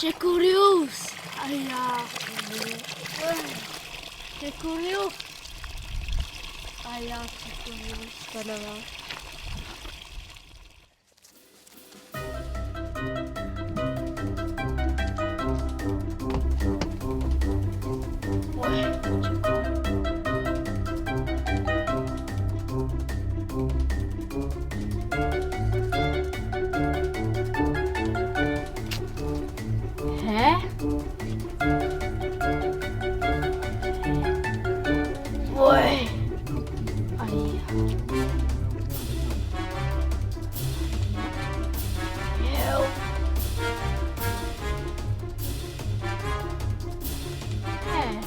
Che curius! Aia! Che curius! Aia, che curius da lavar. Hä? Ui. Ai. Eu. Hä?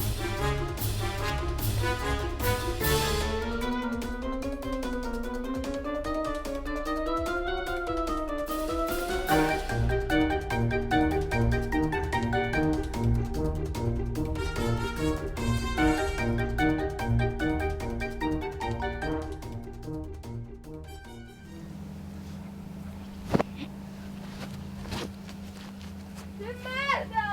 Che merda!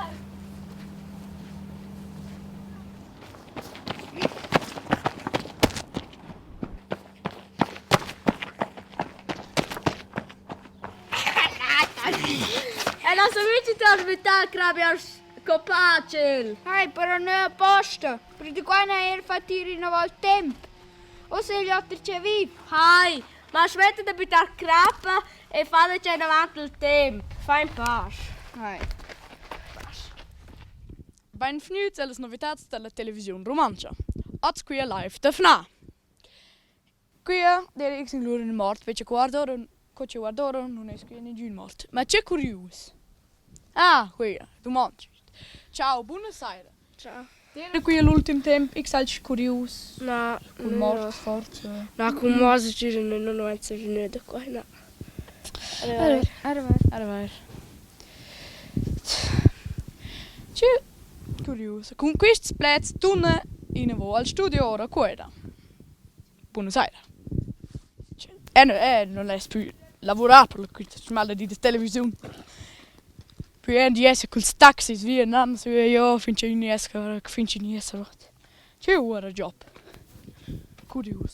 E la sovicita svitar crabias copacel. Hai, però nö apposta. Perché qua n'ha er fatg ir in al temp. O se gli altri c'è viv. Hai, ma smetta da büttar crappa e falla c'è davanti il temp. Fai in pace. Hai. Bainvgnüts a las novitats da la televisiun rumantscha. Oz quia live da Fnà. Quia d'eira x in lur ün mort, vece guardor, co chi guardor nun es quia ningün mort. Ma che curius! Ah, quia, dumond. Ciao, buna saira. Ciao. D'eira quia l'ultim temp x alch curius? Na, Cun morts forsa? Na, cun morts gir non ho gnü da qua, na. Arrivederci. Arrivederci. Che curius. Cun quists pleds tuna inavo al studio ora Cuoira. Buna saira. Eu eu non less pü lavurar per quista smaladida televisiun. Pü eu di esser culs taxis via nan sü e giò fin cha ün esca fin ch'ün esa rot. Che ura job. Curius.